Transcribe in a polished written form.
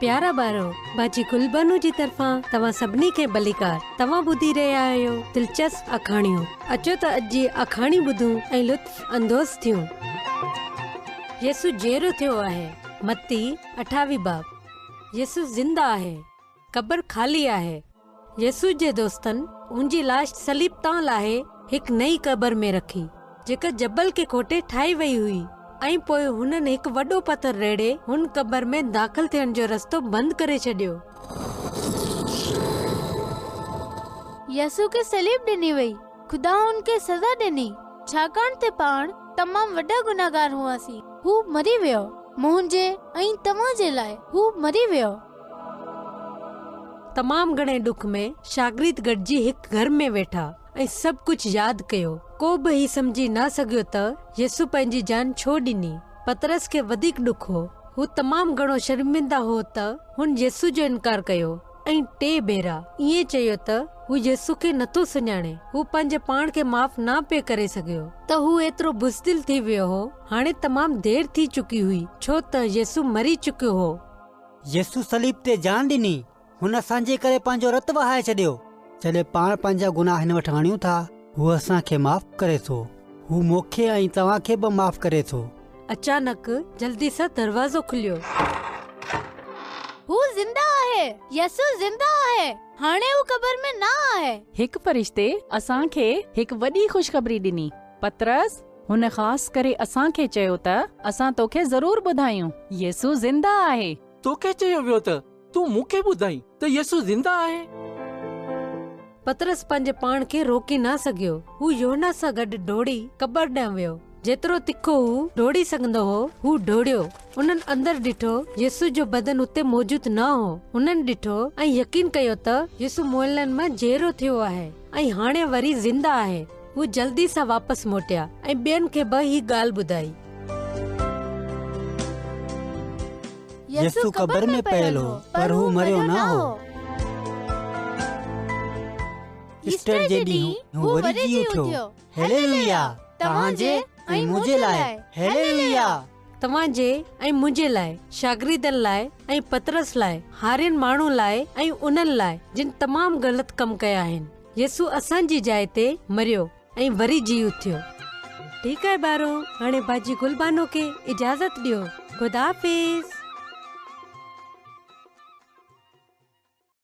پيارا ٻارو، باجي گلبانو جي طرفان توهان سڀني کي ڀليڪار. توهان ٻڌي رهيا آهيو دلچسپ آکاڻيون. اچو ته اڄ جي آکاڻي ٻڌون ۽ لطف اندوز ٿيون. يسوع جيئرو ٿيو آهي. متي اٺاويهه باب. يسوع زنده آهي. قبر خالي آهي. يسوع جي دوستن هن جي لاش صليب تان لاهي هڪ نئين قبر ۾ رکي، جيڪا جبل کي کوٽي ٺاهي وئي هئي ۽ پوء هنن هڪ وڏو پٿر ريڙهي هن قبر ۾ داخل ٿيڻ جو رستو بند ڪري ڇڏيو. يسوع کي صليب ڏني وئي. خدا هن کي سزا ڏني، ڇاڪاڻ ته پاڻ تمام وڏا گنهگار هئاسين. هو مري ويو. منهنجي ۽ توهان جي لاء هو مري ويو. تمام گهڻي ڏک ۾ شاگرد گڏجي هڪ گهر ۾ ويٺا ۽ سڀ ڪجهه ياد ڪيو. ڪو به هي سمجهي نه سگهيو ته يسوع پنهنجي جان ڇو ڏني. پطرس کي وڌيڪ ڏک هو. هو تمام گهڻو شرمنده هو ته هن يسوع جو انڪار ڪيو ۽ ٽي ڀيرا ائين چيو ته هو يسوع کي نٿو سڃاڻي. هو پنهنجي پاڻ کي معاف نه پئي ڪري سگهيو ته هو ايترو بزدل ٿي ويو هو. هاڻي تمام دير ٿي چڪي هئي ڇو ته يسوع مري چڪيو هو. يسوع صليب تي جان ڏني. هن اسان جي ڪري پنهنجو رت وهائي ڇڏيو. جڏهن پاڻ پنهنجا گناهه هن وٽ آڻيون ٿا، هو اسان کي معاف ڪري ٿو. هو مون کي ۽ توهان کي به معاف ڪري ٿو. اچانڪ جلدي سان دروازو کليو. هو زنده آهي! يسوع زنده آهي! هاڻي هو قبر ۾ نه آهي! هڪ فرشتي اسان کي هڪ وڏي خوشخبري ڏني. پطرس! هن خاص ڪري اسان کي چيو ته اسان توکي ضرور ٻڌايون، يسوع زنده آهي. توکي چيو ويو ته تون مون کي ٻڌائين ته يسوع زنده آهي. پطرس پنهنجي پاڻ کي روڪي نه سگهيو. هو يوحنا سان گڏ ڊوڙي قبر ڏانهن ويو. جيترو تکو هو ڊوڙي سگهندو هو، هو ڊوڙيو. انهن اندر ڏٺو، يسوع جو بدن اتي موجود نه هو. هنن ڏٺو ۽ يقين ڪيو ته يسوع مئلن مان جيئرو ٿيو آهي ۽ هاڻي وري زنده آهي. هو جلدي سان واپس موٽيا ۽ ٻين کي به هي ڳالهه ٻڌائي. يسوع قبر ۾ پيل هو، پر هو مريو نه هو. ايسٽر جي ڏينهن هو وري جي اٿيو. هيليلويا! توهان جي ۽ منهنجي لاء هيليلويا! توهان جي ۽ منهنجي لاء، شاگردن لاء ۽ پطرس لاء، هارين ماڻهن لاء ۽ انهن لاء جن تمام غلط ڪم ڪيا آهن. يسوع اسان جي جاء تي مريو ۽ وري جي اٿيو. ٺيڪ آهي ٻارو، هاڻي باجي گل بانو کي اجازت ڏيو. خدا حافظ.